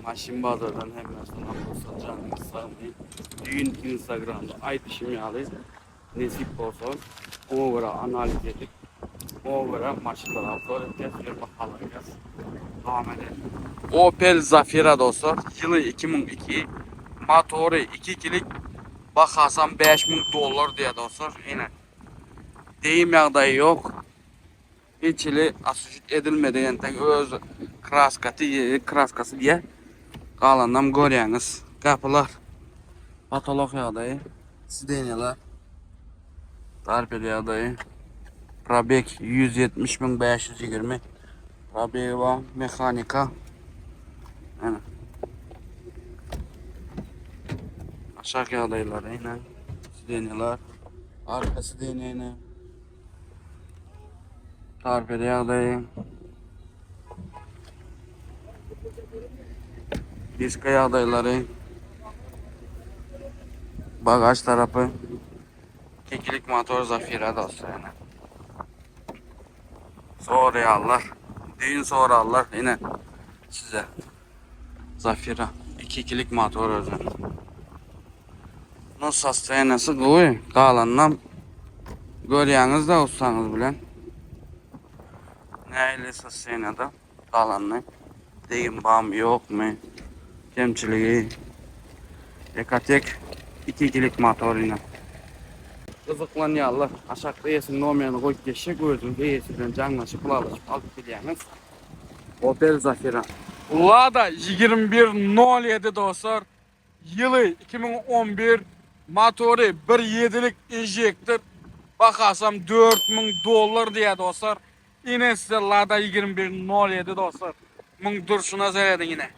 Maşyn bazardan hemmä salam dostlar janyňyz sagmy. Düýn instagramda aýdyşym ýaly nesip bolsa oňa görä analiz edip oňa görä maşynlary obzor etýäs we bahalaýas. Dowam edelim. Opel Zafira dostlar ýyly 2002 motory 2 ikilik bahasam 5000 dollar diýýär dostlar ine. Degim ýagdaýy ýok. Hiç hili asujit edilmedi entek öz kraskasy kraskasy diýe. Galanynam görýäňiz. Gapylar patolok ýagdaýy, sidenýalar tarpel ýagdaýy. Probeg 170520 probegi bar, mehanika. Ene. Aşak ýagdaýlary ine. Sidenýalar, arka sidenýa ine. Torpeda ýagdaýy. Diska ýagdaýlary. Bagaj tarapy. Kekilik motor Zafira dostlar ýene. Soraýarlar. Düýn sorarlar ine size. Zafira 2 ikilik motor özem. No sostoýanasy gowy. Galanynam görýäňiz-de ussaňyz bilen. Nähili sostoýanada galanyny. Degim bamy ýokmy? Kemçiligi. Ekatek 2 ikilik motor ine. Gyzyklanýarlar. Aşakda eýesiniň nomerini goýup geçjek. Özüňiz eýesi bilen jaňlaşyp, ylalaşyp alyp bilýäňiz. Opel Zafira. Lada 2107 dostlar. Ýyly 2011, motory bir ýedilik injektor, bahasam 4000 dollar diýýär dostlar. Ine size Lada 2107 dostlar. Muň durşuna serediň ine.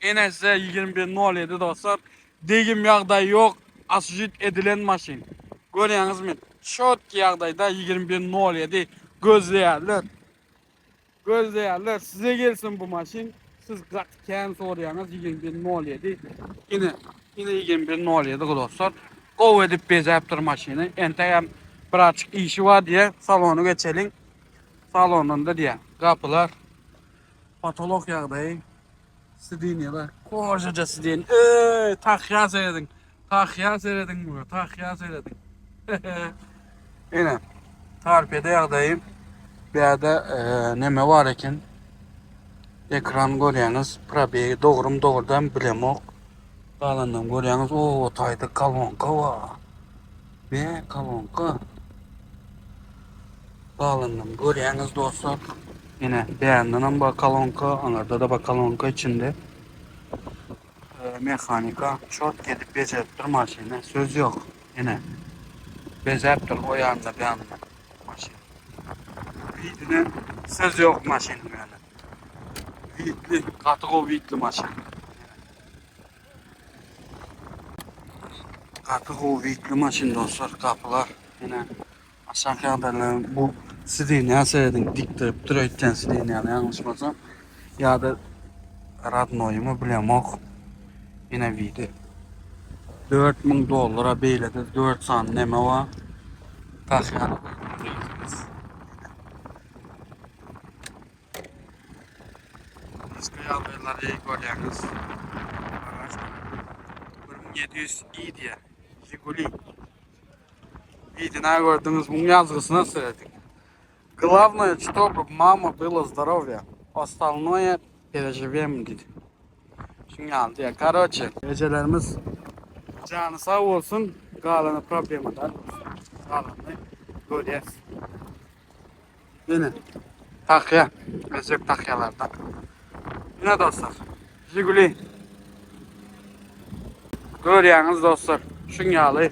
Ine size 2107 dostlar. Degim ýagdaýy ýok, asujit edilen maşyn. Görýäňizmi? Çotki ýagdaýda 2107 gözleýärler. Gözleýärler size gelsin bu maşyn siz gaty kän soraýaňyz 21 nol ýedi ine ine 21 nol ýedi dostlar gowy edip bezäpdir maşyny entegem birazjyk işi bar diýe salony geçeliň salonynda diýe gapylar potolok ýagdaýy sidinýalar kožaja sidin eý tahýa serediň tahýa serediň muňa tahýa serediň Ine, torpeda ýagdaýy. Bu ýerde e, neme bar eken? Ekran görýäňiz, probegi dogrum dogrudan bilemok. Galandan görýäňiz, o taýda kolonka bar. Be, kolonka. Galandan görýäňiz dostlar. Ine, bärinden hem bar kolonka, aňyrda da bar kolonka içinde. E, mehanika çort edip bejeripdir maşyny, söz ýok. Ine. Bezäpdir o ýanda bu ýanda maşyn. Widine söz ýok maşynyň ýöne. Widli, gaty gowy widli maşyn. Gaty gowy widli maşyn dostlar, gapylar. Ine. Aşak ýagdaýlar bu sidenýa serediň dikdiripdir öýtýän sidenýany ýalňyşmasam. Ýa-da radnoýymy bilemok. Ine widi. 4000 dollara beýlede 4 sany neme bar. Tahýany Başga ýagdaýlary görýäňiz. 1700 i diýýär. Žiguli. Widina gördüňiz, muň ýazgysyna serediň. Glawnoe, çtoby mama bylo zdorowýa. Ostalnoe perežiwem diýdi. Şuň ýaly diýýär. Karoçe, ejelerimiz jany sag bolsun, galany problema däl. Galanyny görýäs. Ine, tahýa, özbek tahýalardan. Ine dostlar, Žiguli. Görýäňiz dostlar, şuň ýaly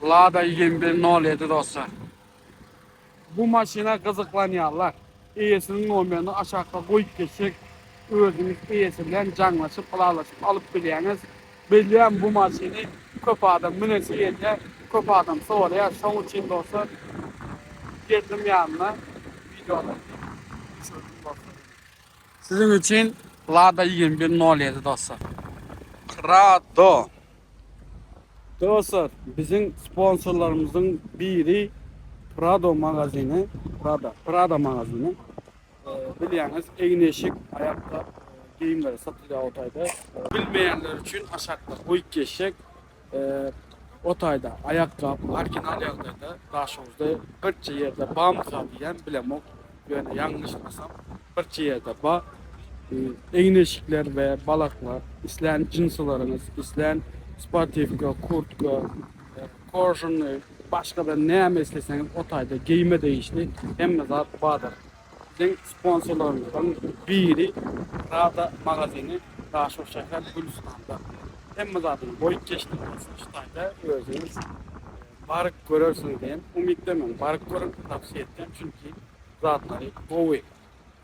Lada 2107 dostlar. Bu maşyna gyzyklanýanlar eýesiniň nomerini aşakda goýup geçsek, özüňiz eýesi bilen jaňlaşyp, ylalaşyp alyp bilýäňiz. Bilýän bu maşyny köp adam münesi gelýär, köp adam soraýar. Şoň üçin dostlar geldim ýanyna wideony düşürdim dostlar. Siziň üçin Lada 2107 dostlar. Prado. Dostlar, biziň sponsorlarymyzyň biri Prado magazini, Prada, Prada magazini. Bilýäňiz, egin-eşik, aýakgap. geýimleri satylýar o taýda. Bilmeýänler üçin aşakda goýup geçjek. O taýda aýakgap original ýagdaýda Daşoguzda birçe ýerde bamyka diýýän bilemok. Ýöne ýalňyşmasam birçe ýerde ba. Egin-eşikler we balaklar, islän jinsilaryňyz, islän sportiwka, kurtka, kožuny, başga-da näme isleseňiz o taýda geýime degişli hemme zat bardyr. Biziň sponsorlarymyzyň biri Rada magazyny Daşoguz şäher Gülüstanda. Hemme zadyny goýup geçdik bolsa şu taýda özüňiz baryp görersiňiz diýen umytdaman. Baryp görüň tawsiýe etýän çünki zatlary gowy.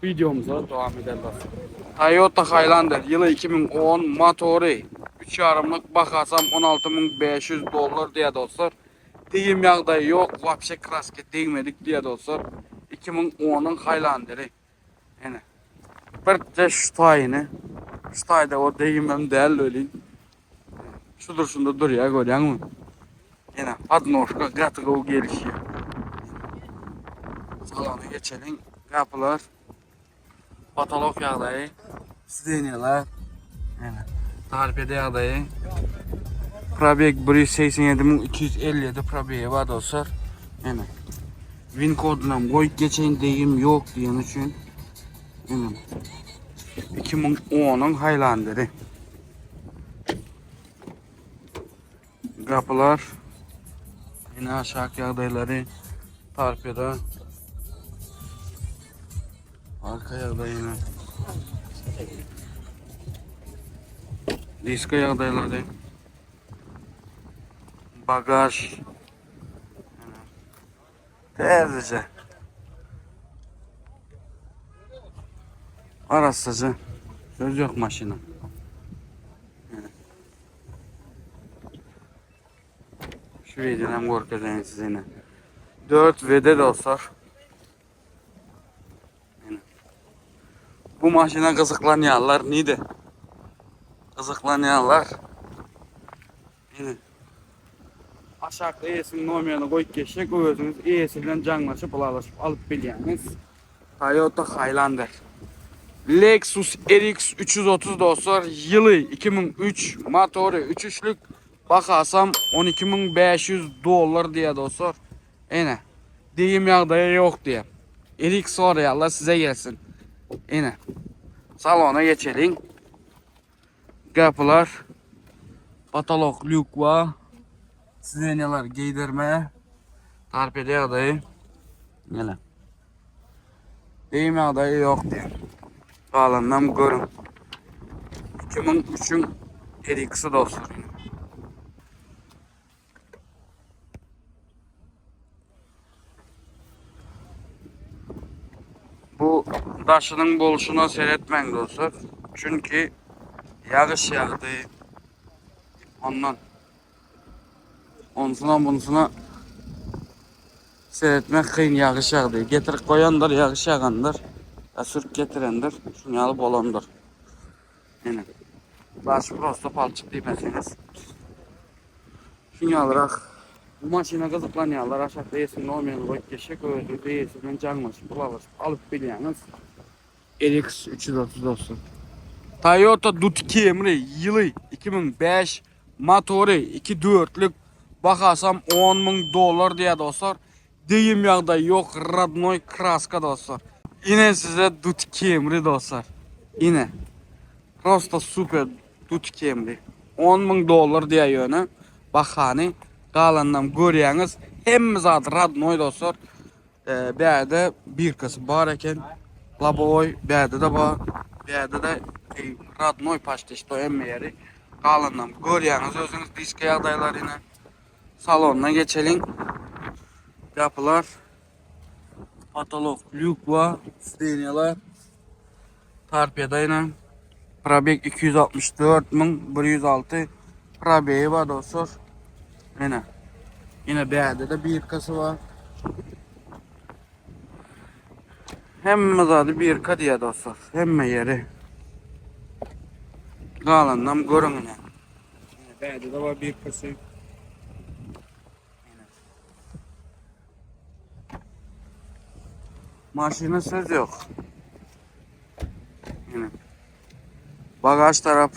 Wideomyza dowam edelim dostlar. Toyota Highlander ýyly 2010 motory 3 ýarymlyk bahasam 16500 dollar diýýär dostlar. Degim ýagdaýy ýok wapşe kraska degmedik diýýär dostlar. 2010-yň Highlanderi. Ene. Birje şu taýyny. Şu taýda o degimem däl welin. Şu durşunda durýar görýäňmi? Ene podnožka gaty gowy gelişýär. Salona geçeliň. Gapylar. Potolok ýagdaýy. Sidenýalar. Ene. Tarpede ýagdaýy. Probeg 187257 probegi bar dostlar. Ene. Win kodunam goýup geçeýin degim ýok diýen üçin. Ene. 2010-yň Highlanderi. Gapylar. Ene aşak ýagdaýlary tarpeda. Arka ýagdaýyny. Diska ýagdaýlary. Bagaj. Täzeje. Arassaja. Söz ýok maşyna. Şu videodan görkezeyim size yine. 4 VD dostlar. Yine. Bu maşına gyzyklanýanlar nide? Gyzyklanýanlar. Ine. Aşakda eýesiniň nomerini goýup geçjek, özüňiz eýesi bilen jaňlaşyp, ylalaşyp alyp bilýäňiz. Toyota Highlander. Lexus RX 330 dostlar, ýyly 2003, motory 3 üçlük, bahasam 12500 dollar diýýär dostlar. Ine. Degim ýagdaýy ýok diýýär. RX soraýanlar size gelsin. Ine. Salona geçeliň. Gapylar. Patolok lýuk bar. Sidenýalar geýdirme. Tarpede ýagdaýy. Ýene. Degim ýagdaýy ýok diýen. Galanynam görüň. 2003-iň RX-i dostlar. Bu daşynyň bolşuna seretmäň dostlar. Çünki ýagyş ýagdy. Ondan Onsuna bunsuna seretmek kyn ýagyş ýagdy. Getirip goýandyr, ýagyş ýagandyr. Ýa sürüp getirendir. Şuň ýaly bolandyr. Ine. Daşy prosto palçyk diýmeseňiz. Şuň ýalyrak. Bu maşyna gyzyklanýanlar aşakda eýesiniň nomerini goýup geçjek, özüňiz eýesi bilen jaňlaşyp, ylalaşyp alyp bilýäňiz. RX 330 dostlar. Toyota Dut Camry ýyly 2005 motory 2 dörtlük bahasam 10 müň dollar diýýär dostlar. Degim ýagdaý ýok rodnoý kraska dostlar. Ine size Dut Camry dostlar. Ine. Prosta super Dut Camry. 10 müň dollar diýýär ýöne bahany galanynam görýäňiz. Hemme zat rodnoý dostlar. Bärde birkasy bar eken. Labowoý bärde-de bar. Bärde-de rodnoý paçti şto hemme ýeri. Galanynam görýäňiz özüňiz diska ýagdaýlaryny. Salonyna geçeliň. Gapylar. Potolok lýuk bar. Sidenýalar. Torpeda ýene. Probeg 264 106 probegi bar dostlar. Ene. Ýene bärde-de birkasy bar. Hemme zady birka diýýär dostlar. Hemme ýeri. Galanynam görüň ine. Ine bärde-de bar birkasy. Maşyna söz ýok. Ine. Bagaj tarap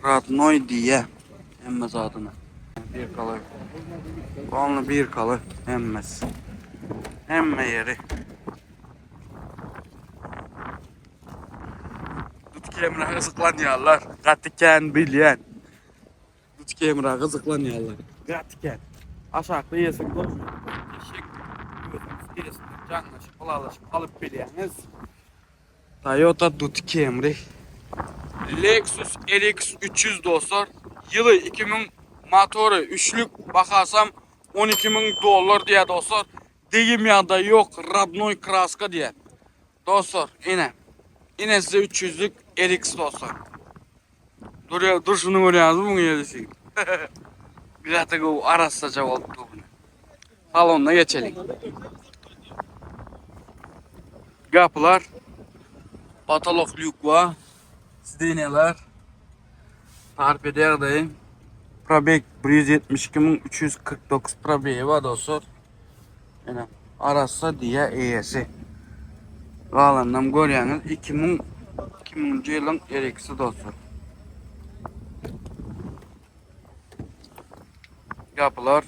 Radnoy diýýä hemme zadyna. Birkaly. Only birkaly hemmesi. Hemme ýeri. Dut kemre gyzyklanýarlar. Gaty kän bilýän. Dut kemre gyzyklanýarlar. Gaty kän. Aşakda ýesin görmedik. Eşek özüňiz eýesinden jaňlaşyp, ylalaşyp alyp bilýäňiz. Toyota Dut Camry. Lexus LX 300 dostlar. Ýyly 2000 motory üçlük bahasam 12000 dollar diýýär dostlar. Degim ýagdaýy ýok, rodnoý kraska diýýär. Dostlar, ine. Ine size 300-lük LX dostlar. Dur, durşuny görýäňizmi muň ýerisi? Gaty gowy arassaja bolup dur. Salonuna geçeliň. Gapylar. Patolok lýuk bar. Sidenýalar. Tarped ýagdaýy. Probeg 172349 probegi bar dostlar. Ene arassa diýä eýesi. Galanynam görýäňiz 2000 2000-nji ýylyň RX-i dostlar. Gapylar.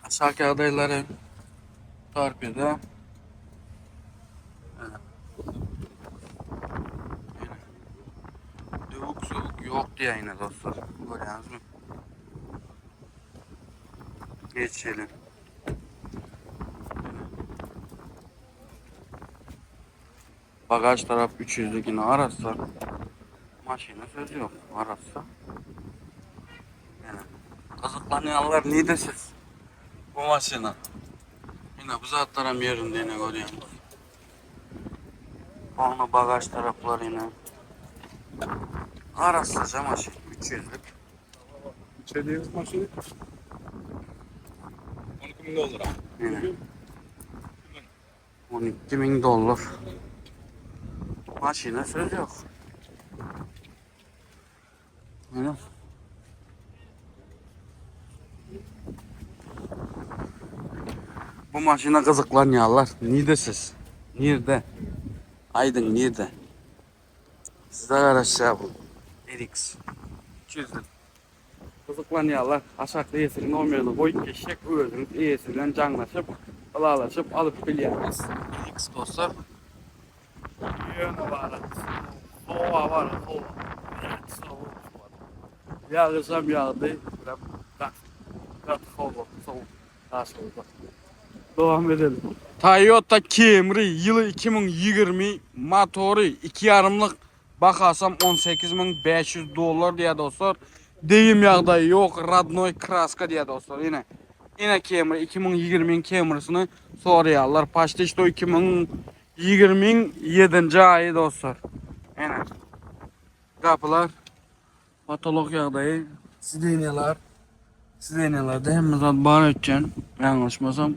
Aşak ýagdaýlary torpeda. Döwük söwük ýok diýýär ýene dostlar. Görýäňizmi? Geçelim. Bagaj tarap 300'lük yine arassa. Maşyna söz yok. Arassa. Yani gyzyklanýanlar nirde siz? Bu maşyna. Yine bu zatlaram yerinde yine görýäňiz. Onu bagaj taraplar yine. Arassaja maşyn 300'lük. İçeriğimiz maşını 12 bin dolara. Yine. 12 ming dollar. Maşyna söz yok. Ine. Bu maşyna gyzyklanýarlar. Nirde siz? Nirde? Aýdyň nirde? Size garaşýar bu. RX 300. Gyzyklanýarlar. Aşakda eýesiniň nomerini goýup geçjek. Özüňiz eýesi bilen jaňlaşyp, ylalaşyp alyp bilýäňiz. RX dostlar. Ýöne bar. Howa bar, howa. Soğuk var. Ýagyşam ýagdy. Gaty howa, sowuk. Daşoguzda. Dowam edelim. Toyota Camry ýyly 2020 motory 2 ýarymlyk Bahasam 18500 dollar diýýär dostlar. Degim ýagdaýy ýok, rodnoý kraska diýýär dostlar. Ine. Ine Camry 2020-iň Camry-sini soraýarlar. Paçti şto 2020-iň 7-nji aýy dostlar. Ine. Gapylar Patolok ýagdaýy, sidenýalar. Sidenýalarda hemme zat bar öýtýän. Ýalňyşmasam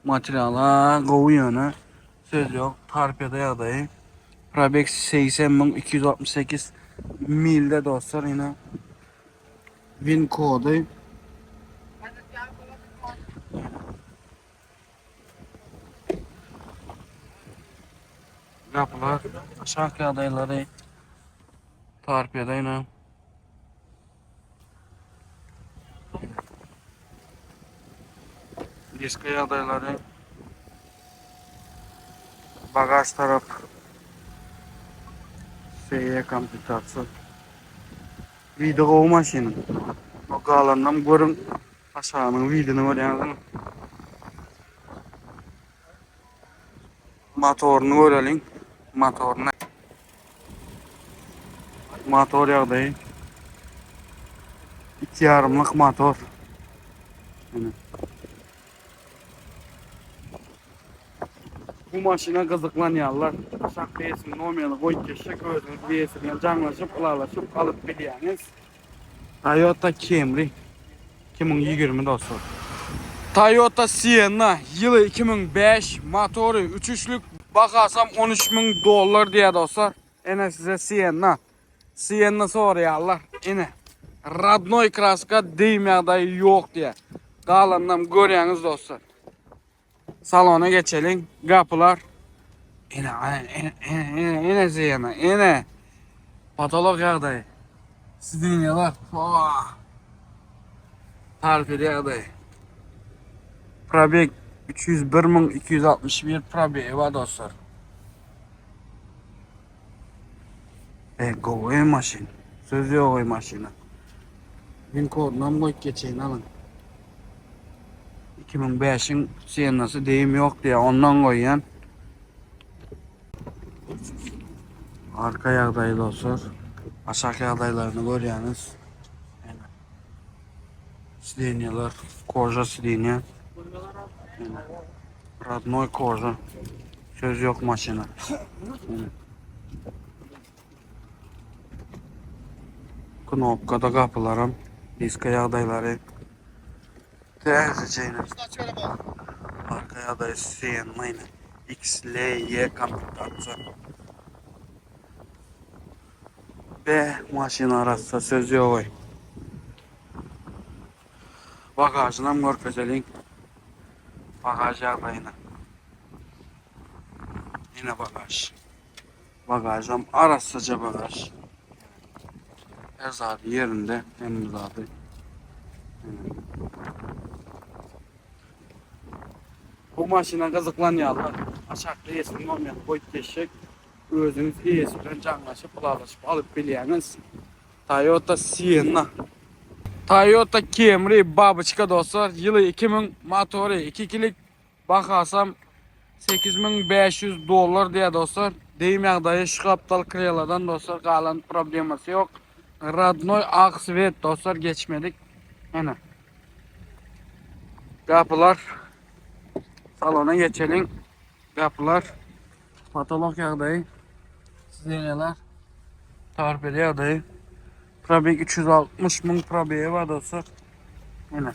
materiala gowy ýöne söz ýok. Torpeda ýagdaýy. Probeg 80268 milde dostlar ýene. Win kody. Gapylar, aşak ýagdaýlary torpeda ýene. Diska ýagdaýlary. Bagaj tarap SE komplektasiýa. Video gowy maşynyň. O galanynam görüň. Aşagynyň widini görýäňizmi? Motoryny göreliň. Motoryny. Motor ýagdaýy. Iki ýarymlyk motor. Ine. Bu maşyna gyzyklanýanlar aşak eýesiniň nomerini goýup geçjek özüňiz eýesi bilen jaňlaşyp ylalaşyp alyp bilýäňiz. Toyota Camry 2020 dostlar. Toyota Sienna ýyly 2005 motory 3 üçlük bahasam 13000 dollar diýýär dostlar. Ene size Sienna. Sienna soraýarlar. Ene. Radnoý kraska degim ýagdaýy ýok diýýär. Galanynam görýäňiz dostlar. Salona geçeliň. Gapylar. Ene, ene, ene, ene, ene Sienna, ene. Patolog ýagdaýy. Sidenýalar. Oh. Tarif ýagdaýy. Probeg 301261 probegi bar dostlar. E, gowy maşyn. Söz ýok maşyna. Win kodunam goýup geçeýin alyň. 2005-iň Siennasy deyim ýok diýýär. Ondan goýýan. Arka ýagdaýy dostlar. Aşak ýagdaýlaryny görýäňiz. Sidenýalar, koža sidenýa. Rodnoy koža. Söz ýok maşyna. Knopkada gapylaram, diska ýagdaýlary täzeje ine. Arka ýagdaýy Sienna ine. XLY komplektasiýa. B maşyn arassa söz ýok. Bagažynam görkezeliň. Bagaž ýagdaýyny. Ine bagaž. Bagažam arassaja bagaž. Her zady ýerinde, hemme zady. Bu maşyna gyzyklanýarlar. Aşakda eýesiniň nomerini goýup geçjek. Özüňiz eýesi bilen jaňlaşyp, ylalaşyp alyp bilýäňiz. Toyota Sienna. Toyota Camry babyçka dostlar. Ýyly 2000, motory 2 kilik. Bahasam 8500 dollar diýýär dostlar. Deyim ýagdaýy şu gapdal kreladan dostlar galan problemasy ýok. Radnoy ak svet dostlar geçmedik. Ene. Gapylar. Salona geçeliň. Gapylar. Patolog ýagdaýy. Sizeneler. Torped ýagdaýy. Probeg 360 müň probegi bar dostlar. Ene.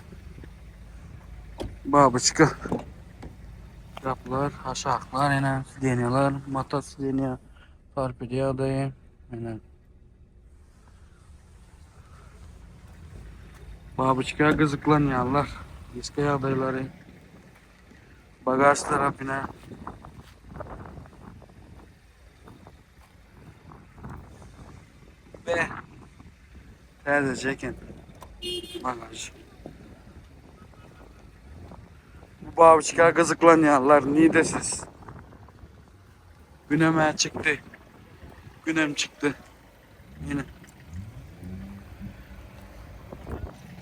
Babyçka. Gapylar, aşaklar ene, sidenýalar, mata sidenýa, torped ýagdaýy. Ene. Babyçka gyzyklanýarlar. Diska ýagdaýlary. Bagaj tarapyna. Be. Täzeje eken. Bagaj. Bu babyçka gyzyklanýarlar. Nide siz? Günem çykdy. Günem çykdy. Ýene.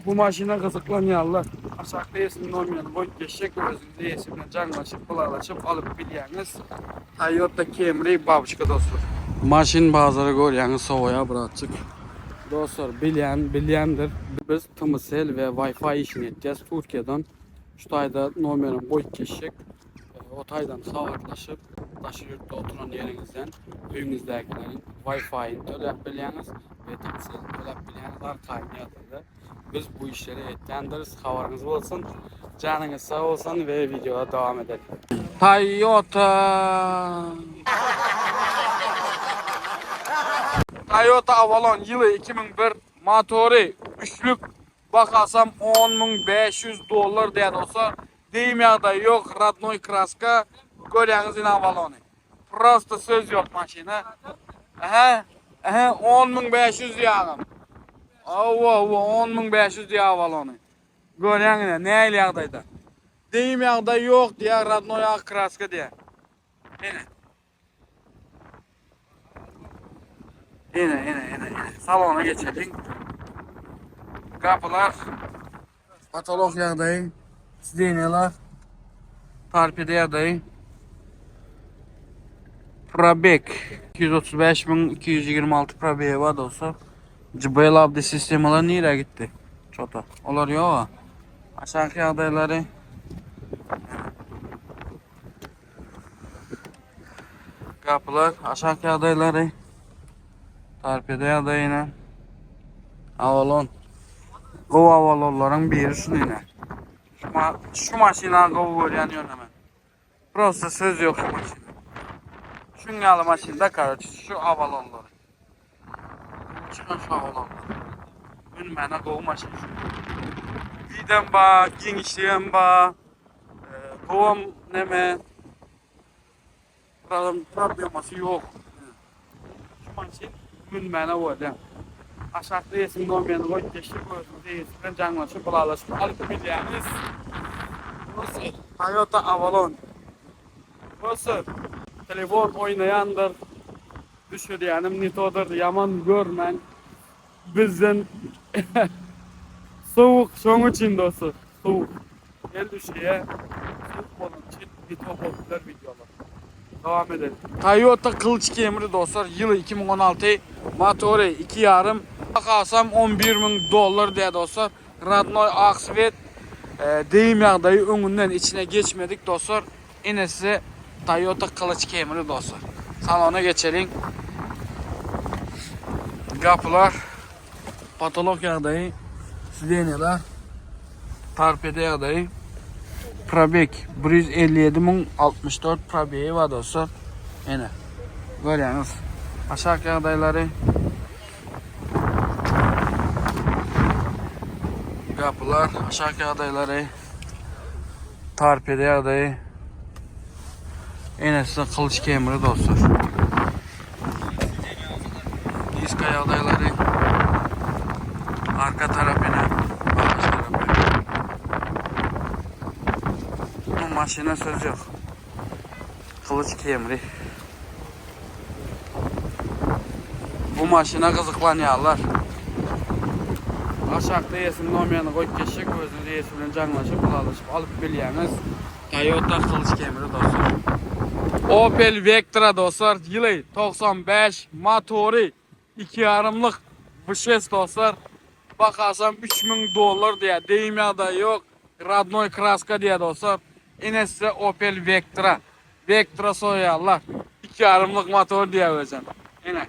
Bu maşyna gyzyklanýanlar aşakda eýesiniň nomerini goýup geçjek özüňiz eýesi bilen jaňlaşyp ylalaşyp alyp bilýäňiz. Toyota Camry babuçka dostlar. Maşyn bazary görýäňiz sowaýar birazjyk. Dostlar bilýän bilýändir. Biz tmcell we Wi-Fi işini etýäs Türkiýeden. Şu taýda nomerini goýup geçjek. O taýdan habarlaşyp, daşary ýurtda oturan ýeriňizden öýüňizdäkileriň Wi-Fi-ni töläp bilýäňiz we taksini töläp bilýäňiz arkaýyn ýagdaýda. Biz bu işleri etýändiris, habaryňyz bolsun. Janyňyz sag bolsun we wideoda dowam edeliň. Toyota Toyota Avalon ýyly 2001 motory üçlük bahasam 10500 dollar diýýär dostlar. Deyim ýagdaýy ýok radnoý kraska görýäňiz ine avalony. Prosta söz ýok maşyna. Aha, aha 10500 diýýär agam. Hawa, hawa 10500 diýýär avalony. Görýäň ine nähili ýagdaýda. Deyim ýagdaýy ýok diýýär radnoý ak kraska diýýär. Ine. Ine, ine, ine, ine. Salona geçeliň. Gapylar. Patolog ýagdaýy. Sidenýalar. Torpeda ýagdaýy. Probek. 235226 probegi bar dostlar. JBL abdi sistemalar nirä gitdi? Çota. Olar ýok. Aşaky ýagdaýlary. Gapylar, aşak ýagdaýlary. Torpeda ýagdaýyna. Avalon. Gowy Avalonlaryň biri şunu ine. Şu, ma şu maşyna gowy görýän ýöne men. Prosta söz ýok şu maşyna. Şuň ýaly maşynda karoçe şu Avalonlary. Çykan şu Avalonlar. Münmäne gowy maşyn şu. Gidem ba, giňişligem ba. Buam neme problemasy ýok. Şu maşyn münmäne bolýar. Aşakda eýesiniň nomerini goýup geçdik, özüňiz eýesi bilen jaňlaşyp, ylalaşyp alyp bilýäňiz. Dostlar, Toyota Avalon. Dostlar, telefon oýnaýandyr, düşürýänim nitodyr, ýaman görmäň. Bizden sowuk şoň üçin dostlar, sowuk. El düşýä, sowuk bolan üçin nito bolup biler wideolar. Dowam edelim. Toyota Kılıç Camry dostlar, ýyly 2016, motory 2 ýarym, bahasam 11 müň dollar diýýär dostlar. Radnoý ak svet, deyim ýagdaýy öňünden içine geçmedik dostlar. Ine size Toyota Kılıç Camry dostlar. Salona geçeliň. Gapylar, potolok ýagdaýy, sidenýalar, torpeda ýagdaýy. Probeg 157 064 probegi bar dostlar. Ine. Görýäňiz. Aşak ýagdaýlary. Gapylar, aşak ýagdaýlary. Torpeda ýagdaýy. Ene size kılıç kemiri dostlar. Diska ýagdaýlary. Arka tarap ene. Bagaj tarapy. Bu maşyna söz ýok. Kılıç kemiri. Bu maşyna gyzyklanýarlar. Aşakda eýesiniň nomerini goýup geçjek, özüňiz eýesi bilen jaňlaşyp, ylalaşyp alyp bilýäňiz. Toyota Kılıç Camry dostlar. Opel Vectra dostlar, ýyly 95, motory 2 ýarymlyk V6 dostlar. Bahasam 3000 dollar diýýär. Deýim ýagdaýy ýok. Radnoý kraska diýýär dostlar. Ine size Opel Vectra. Vectra soýarlar. 2 ýarymlyk motor diýýär özem. Ine.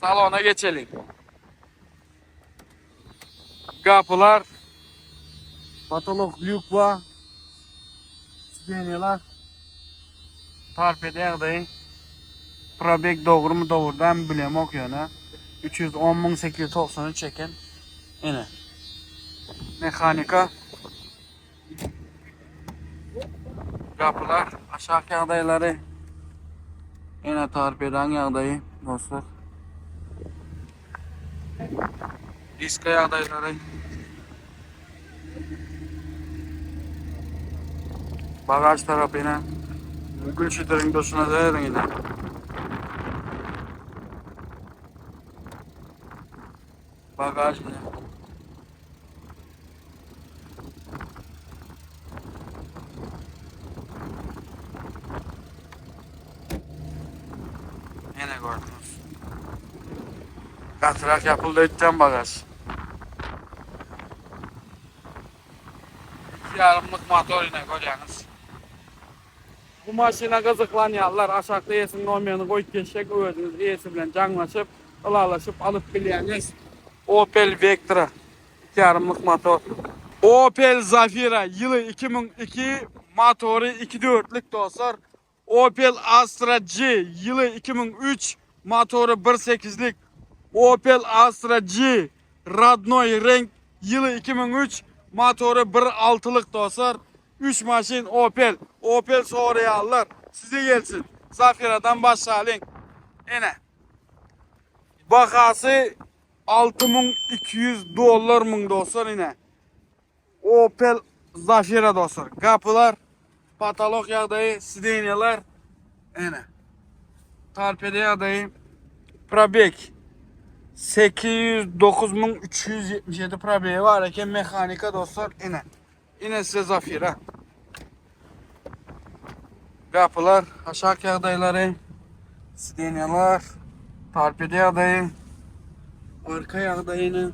Salona geçeliň. Gapylar. Potolok lýuk bar. Sidenýalar. Torpeda ýagdaýy. Probeg dogrumy dogry dälmi bilemok ýöne. 310 893 eken. Ine. Mehanika. Gapylar, aşak ýagdaýlary. Ene torpedaň ýagdaýy dostlar. Diska ýagdaýlary. Bagaj tarapy ine. Gül şidiriň duşuna serediň ine. Bagaj ine. Ýene gördüňiz. Gatyrak ýapyldy öýtýän bagaj. Iki ýarymlyk motor ine görýäňiz. Bu maşyna gyzyklanýanlar aşakda eýesiniň nomerini goýup geçjek özüňiz eýesi bilen jaňlaşyp, ylalaşyp alyp bilýäňiz. Opel Vectra iki ýarymlyk motor. Opel Zafira ýyly 2002 motory iki dörtlük dostlar. Opel Astra G ýyly 2003 motory bir sekizlik. Opel Astra G radnoý reňk ýyly 2003 motory bir altylyk dostlar. Üç maşyn Opel. Opel soraýanlar size gelsin. Zafiradan başlalyň. Ene. Bahasy 6200 dollar müň dostlar ine. Opel Zafira dostlar. Gapylar, patolok ýagdaýy, sidenýalar. Ene. Torpeda ýagdaýy. Probeg 809377 probegi bar eken mehanika dostlar. Ine. Ine size Zafira. Gapylar, aşak ýagdaýlary, sidenýalar, torpeda ýagdaýy, arka ýagdaýyny.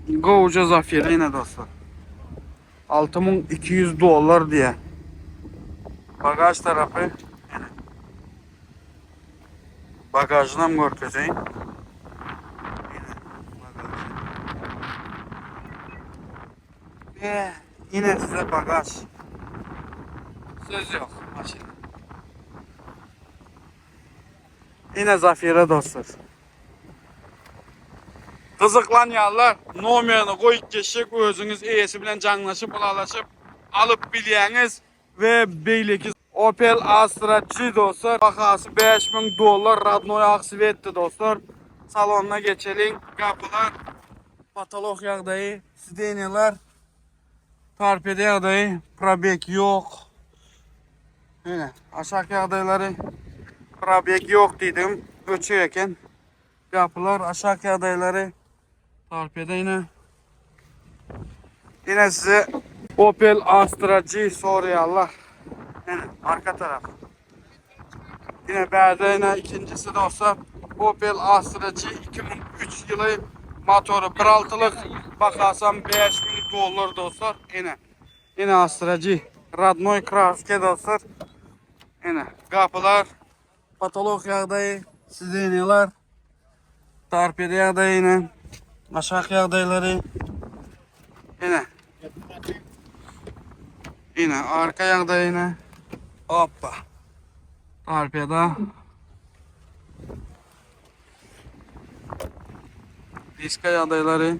Gowja Zafira ine dostlar. 6200 dollar diýe. Bagaj tarapy. Bagajynam görkezeýin. Ine bagajy. Ve yine size bagaj. Söz yok maşyn. Yine Zafira dostlar. Gyzyklanýanlar nomerini goýup geçjek özüňiz eýesi bilen jaňlaşyp ylalaşyp. alyp bilýäňiz we beýleki Opel Astra G dostlar bahasy 5000 dollar radnoý ak svetde dostlar. Salonyna geçeliň. Gapylar, patolok ýagdaýy, sidenýalar, torpeda ýagdaýy, probeg ýok. Ine, aşak ýagdaýlary probeg ýok diýdim. Öçük eken. Gapylar, aşak ýagdaýlary torpeda ine. Ine size Opel Astra G soraýarlar. Ine arka taraf. Ine bärde ine ikinjisi dostlar Opel Astra G 2003 ýyly motory 1.6-lyk bahasam 5000 dollar dostlar. Ine. Ine Astra G radnoy kraske dostlar. Ine gapylar Patolok ýagdaýy, sidenýalar, torpeda ýagdaýy ine, aşak ýagdaýlary. Ine. Ine arka ýagdaýy ine. Hoppa. Torpeda. Diska ýagdaýlary.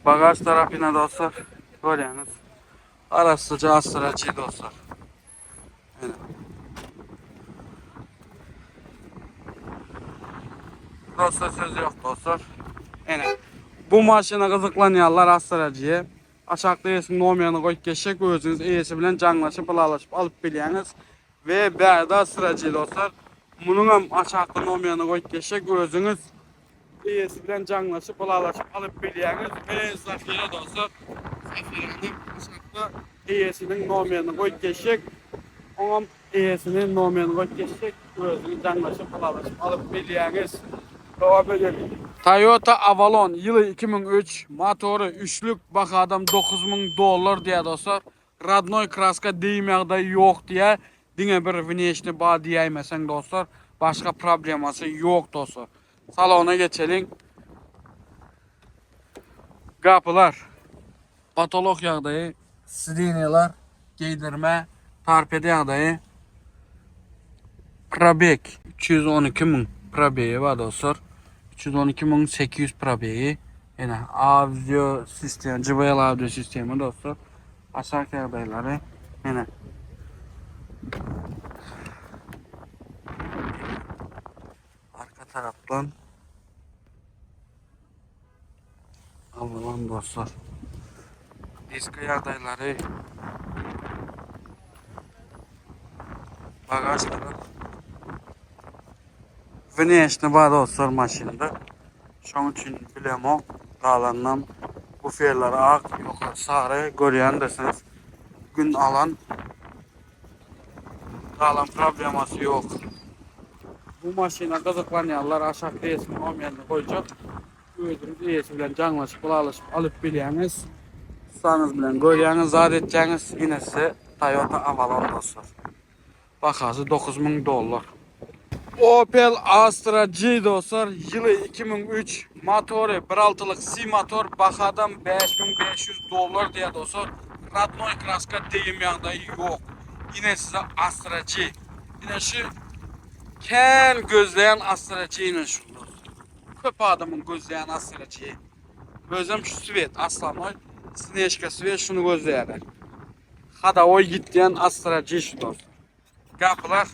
Bagaj tarapyna dostlar görýäňiz. Arassaja Astra dostlar. Dostlar söz yok dostlar. Ene. Bu maşyna gyzyklanýanlar Astra-G. Aşakda eýesiniň nomerini goýup geçjek. Özüňiz eýesi bilen jaňlaşyp, ylalaşyp alyp bilýäňiz. We bärde Astra-G dostlar. Munuň hem aşakda nomerini goýup geçjek. Özüňiz eýesi bilen jaňlaşyp, ylalaşyp alyp bilýäňiz. We Zafira dostlar. Zafirany aşakda eýesiniň nomerini goýup geçjek. Oňam eýesiniň nomerini goýup geçjek. Özüňiz jaňlaşyp, ylalaşyp alyp bilýäňiz. Dowam edelim. Toyota Avalon ýyly 2003, motory üçlük, bahadam 9000 dollar diýýär dostlar. Radnoý kraska degim ýagdaýy ýok diýýär. Diňe bir wneşni bar diýäýmeseň dostlar, başga problemasy ýok dostlar. Salona geçeliň. Gapylar. Patolok ýagdaýy, sidenýalar, geýdirme, torpeda ýagdaýy. Probeg 312 müň probegi bar dostlar. 312 müň 800 probegi. Ine audio sistem, JBL audio sistemi dostlar. Aşak ýagdaýlary ine. Arka tarapdan alylan dostlar. Diska ýagdaýlary bagaj tarap Wneşni bar dostlar maşynda. Şoň üçin bilemok. Galanynam buferler ak, ýokary sary görýändirsiňiz. Gün alan. Galan problemasy ýok. Bu maşyna gyzyklanýanlar aşak eýesiniň nomerini goýjak. Özüňiz eýesi bilen jaňlaşyp, ylalaşyp alyp bilýäňiz. Ussaňyz bilen görýäňiz, zat etýäňiz. Ine size Toyota Avalon dostlar. Bahasy 9000 dollar. Opel Astra G dostlar, ýyly 2003, motory 1.6-lyk C motor, bahadam 5500 dollar diýýär dostlar. Radnoý kraska degim ýagdaýy ýok. Ine size Astra G. Ine şu kän gözleýän Astra G ine şu dostlar. Köp adamyň gözleýän Astra G. Özem şu sweet aslanoý, snežka sweet şuny gözleýärler. Hadawoý gitýän Astra G şu dostlar. Gapylar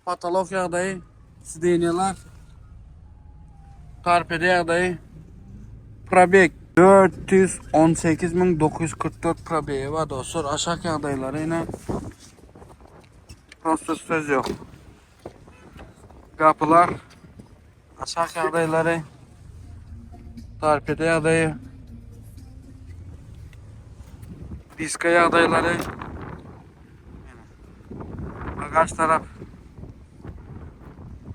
patolok ýagdaýy, sidenýalar torpeda ýagdaýy, probeg 418944 probegi bar dostlar. Aşak ýagdaýlary ine prosta söz ýok. Gapylar aşak ýagdaýlary torpeda ýagdaýy diska ýagdaýlary bagaj tarap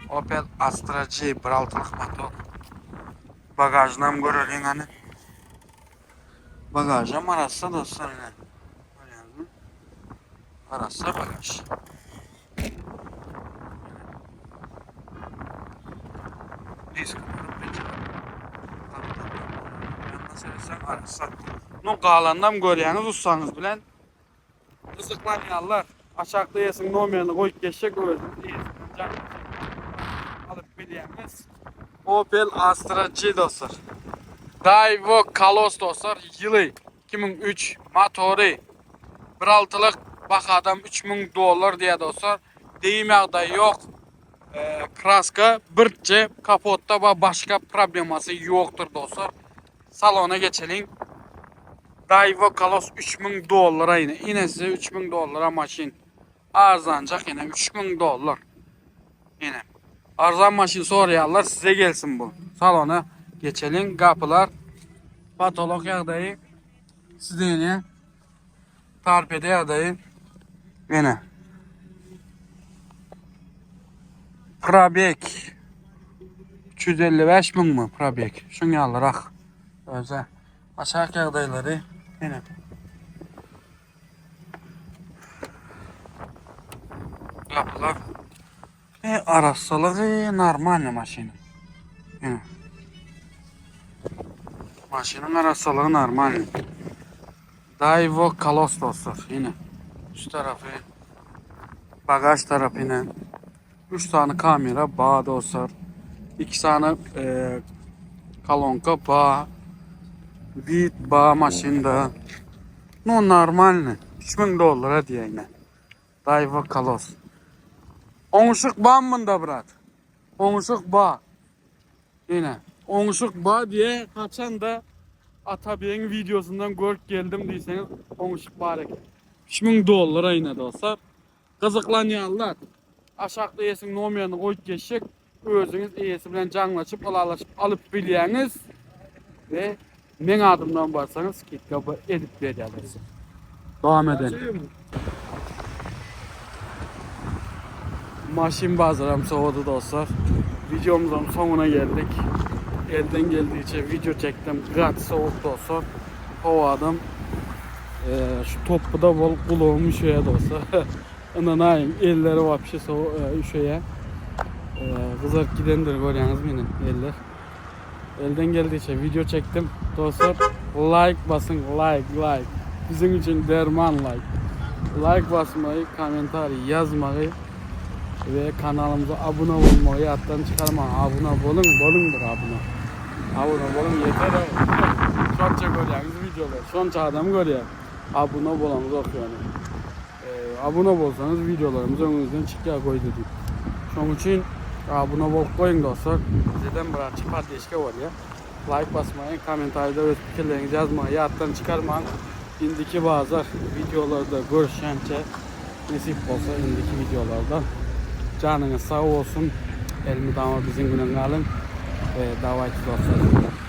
Opel Astra G 1.6-lyk motor. Bagajynam göreliň hany. Bagajam arassa dostlar ine. Görýäňizmi? Arassa bagaj. Disk arassa. Nu galanynam görýäňiz ussaňyz bilen. Gyzyklanýanlar aşakda eýesiniň nomerini goýup geçjek özüňiz eýesinden jaň alyp bilýäňiz. Opel Astra G dostlar. Daewoo Kalos dostlar ýyly. 2003 motory bir altylyk bahadam 3000 dollar diýýär dostlar. Degim ýagdaýy ýok. Kraska birje kapotda we başga problemasy ýokdur dostlar. Salona geçeliň. Daiwa Kalos 3000 dollara ine. Ine size 3000 dollara maşyn. Arzanjak ine 3000 dollar. Ine. Arzan maşyn soraýanlar size gelsin bu. Salona geçeliň. Gapylar patolog ýagdaýy sidenýe torpeda ýagdaýy ine. Probek 355 müňmi probek? Şuň ýalyrak. Öze aşak ýagdaýlary ine. Gapylar. E, arassalygy normalny maşynyň. Ine. Maşynyň arassalygy normalny. Daiwo Kalos dostlar. Ine. Şu tarafy bagaj tarapy ine. 3 sany kamera ba dostlar. 2 sany e, kolonka ba. Bit ba maşynda. No normalny. 3000 dollara diýýär ine. Daiwa Kalos. Oňuşyk bam munda brat. Oňuşyk ba. Ine. Oňuşyk ba diýe haçanda Atabegiň videosyndan görüp geldim diýseňiz oňuşyk bar eken. 3000 dollara ine dostlar. Gyzyklanýanlar aşakda eýesiniň nomerini goýup geçjek. Özüňiz eýesi bilen jaňlaşyp, ylalaşyp alyp bilýäňiz we meň adymdan barsaňyz skidka edip berýärler. Dowam edelim. Maşyn bazaram sowady dostlar. Videomuzam soňuna geldik. Elden geldigiçe video çekdim. Gaty sowuk dostlar. Howadam şu topbuda bolup gulagym üşeýär dostlar. Ynanaýyň elleri wapşe üşeýär. Gyzaryp gidendir görýäňiz meni eller. Elden geldiçe video çekdim. Dostlar like basyň like like. Biziň üçin derman like. Like basmagy, kommentariý ýazmagy we kanalymyza abuna bolmagy ýatdan çykarmaň. Abuna boluň, boluňdyr abuna. Abuna boluň ýeter. Şonça görýäňiz videolary. Şonça adam görýär. Abuna bolaňyzok ýöne. Abuna bolsaňyz wideolarymyz öňüňizden çykýar goýdy diýip. Şonuň üçin abuna bolup goýuň dostlar. Bizeden birazçyk poddeşka bolýar. Laýk basmagy, kommentariýada öz pikirleriňizi ýazmagy ýatdan çykarmaň. Indiki bazar wideolarda görüşýänçä nesip bolsa indiki wideolarda. Janyňyz sag bolsun. Elmydama biziň bilen galyň. Dawayçy dostlar.